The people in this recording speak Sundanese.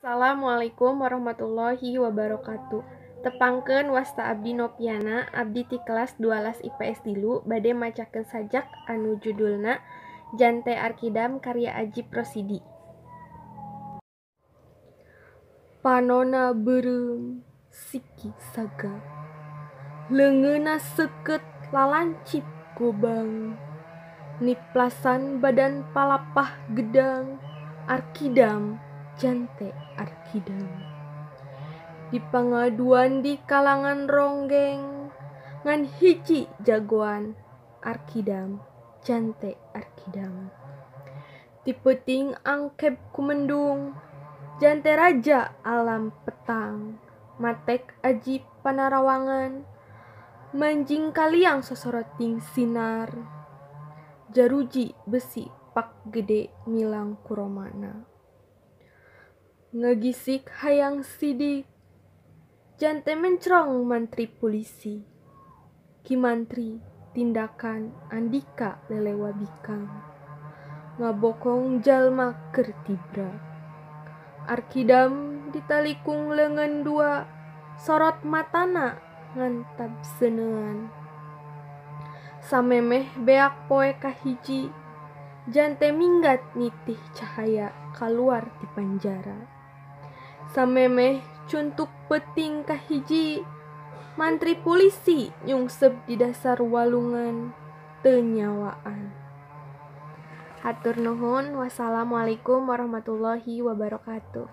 Assalamualaikum warahmatullahi wabarakatuh. Tepangkeun wasta abdi Nopiana, abdi ti kelas 12 IPS 3 bade macakeun sajak anu judulna Jante Arkidam karya Ajip Rosidi. Panona beureum siki saga, leungeunna seukeut lalancip gobang, niplasan badan palapah gedang, Arkidam jante Arkidam. Di pangaduan di kalangan ronggeng, ngan hiji jagoan, Arkidam jante Arkidam. Ti peuting angkeb ku mendung, jante raja alam petang, matek aji panarawangan, manjing kaliang sosoroting sinar, jaruji besi pak gede milang kuromana. Ngagisik hayang sidik, jante mencrong mantri polisi, Ki Mantri tindakan Andika lelewa bikang, ngabokong jalma keur tibra. Arkidam ditalikung leungeun dua, sorot matana ngantab seuneuan. Samemeh beak poe kahiji, jante minggat nitih cahaya kaluar ti panjara. Samemeh cuntuk peuting kahiji, mantri polisi nyungsep di dasar walungan teu nyawaan. Hatur nuhun, wassalamualaikum warahmatullahi wabarakatuh.